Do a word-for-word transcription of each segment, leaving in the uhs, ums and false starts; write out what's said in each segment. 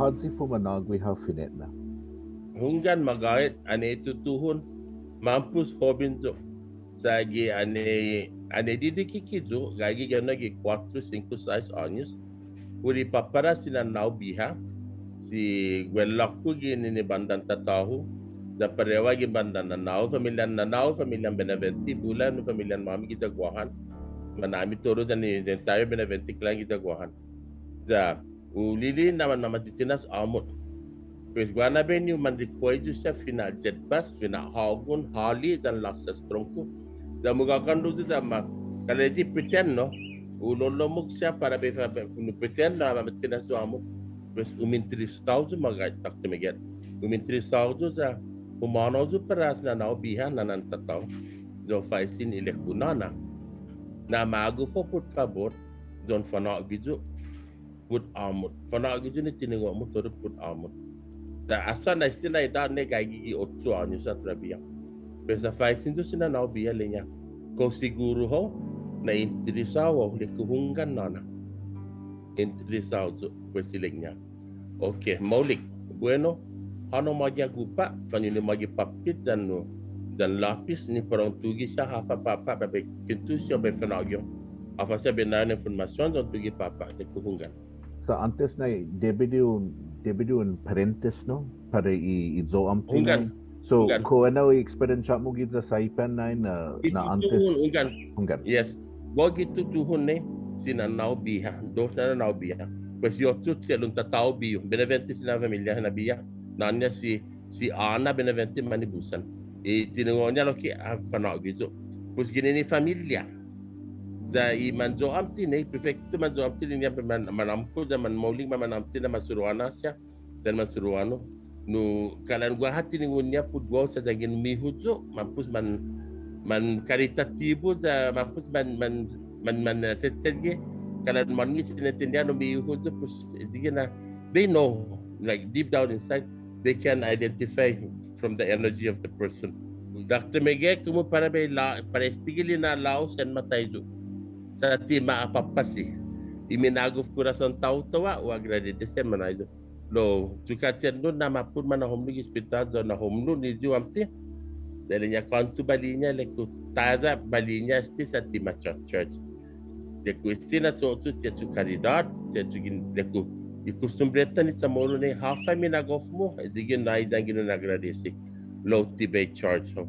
Håyi fuma'nå'gue hao fine'nana? Hunggan, magåhet, annai tutuhon, mampos hoben yu'. Sa' gi annai, annai didikike' yu', gaige gi annai gi kuåttro, singko, sais åños. Put i påpara si nanå-hu biha, si guelåkko ginen i bandan tatå-hu, yan parehu gi bandan nanå-hu, familian nanå-hu, familian Benavente, bula nu familian-måmi giya Guåhan. Manå'mi todu yan i, yan tayo Benavente clan giya Guåhan. Ya, hu li'e' na manmama'titinas åmot. Pues guaha na biahi ni u manrikkuentu siha fina'yetbas, fina'hågon, håle', yan lassas trongko. Ya mugåkandok yu' ya ma, kalan i pretend, no? Hu lolommok siha para bai, para bai, hu pretend na mama'tinas yu' åmot. Pues uminteresao yu', magåhet, Doktor Miguel. Uminteresao yu' ya humånao yu' para si nanå-hu biha, nånan tatå-hu. Ya hu faisen ilek-hu, nåna, na magof hao put fabot, ya un fa'nå'gue yu' put åmot. Fa'nå'gue yu' ni tiningo'-mu todu put åmot. Ya asta na este na idåt ni gaige gi ocho åños ha' todobia. Pues ha faisen yu' si nanå-hu biha, ilek-ña, kao siguru hao na interesao hao? Ilek-hu, hunggan nåna. Interesao yu', pues ilek-ña. Okay, maolek. Bueno, hånao mågi agupa', fa'nu'i mågi påppet yan nu, yan låpes ni para un tuge' siha håfa påpa' para bai kuentusi hao, bai fa'nå'gue hao. Håfa siha bai nå'i na informasion, yan un tuge' påpa', ilek-hu, hunggan. Sa' åntes nai, debi di un, debi di un paréntesis, no? Para i, i yo'åmti nai. Hunggan. So, hunggan. Kao ennao i experience-mu giya Saipan nai na, na åntes. Gi tutuhon, hunggan. Hunggan. Yes. Kao gi tutuhon nai, si nanå-hu biha, dos na nanå-hu biha. Pues i otro che'lu tatå-hu bihu. Benavente si nanå-hu familia na biha. Na'ån-ña si, si Ana Benavente Manibusan. I tiningo'-ña lokkue' ha fa'nå'gue yu'. Pues ginen i familia. Ya i manyo'åmti nai, perfekto manyo'åmti nai, ya man, manåmko', ya manmaolek, man, manåmte na masero'an siha, yan masero'an yu'. Nu, kalan guaha tiningo'-ña put guåhu sa' yanggen umihu yu', mampos man, man karitatibu, sa' mampos man, man, man, man, eh, se-, se-, kalan man ni siña tiniyan umihu yu', pues, eh, sigi na, they know, like, deep down inside, they can identify from the energy of the person. Doktor Miguel, komu para bai la, para estague' lina'la'-hu sen matai yu'. Sa' ti ma apåpasi. I minagof korason taotao ha', hu agradesi sen mañaina yu'. Lao, yu' kåtse nu na mappot mana'homlo' gi hospital, ya na'homlo' ni yo'åmti. Ya ilek-ña kuånto bali-ña, ilek-hu tåya' bali-ña este sa' ti ma church, church. Ilek-hu este na cho'cho' ti ayu karidåt, ti ayu gin-, ilek-hu, i kostumbre-ta ni Chamoru ni håfa minagof-mu, ya sigi na yanggen un agradesi. Lao ti bai church hao.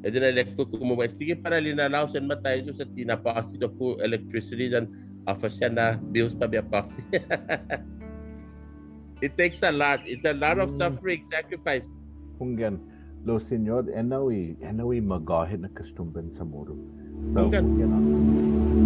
Ayu na ilek-hu komu bai estague' para lina'la'-hu sen matai yu' sa' ti na'påsi yu' put electricity yan håfa siha na bills para bai apåsi. It takes a lot. It's a lot of suffering, sacrifice. Hunggan. Lao Siñot, ennao i, ennao i magåhet na kostumbren Chamoru. Lao, hunggan. Hunggan.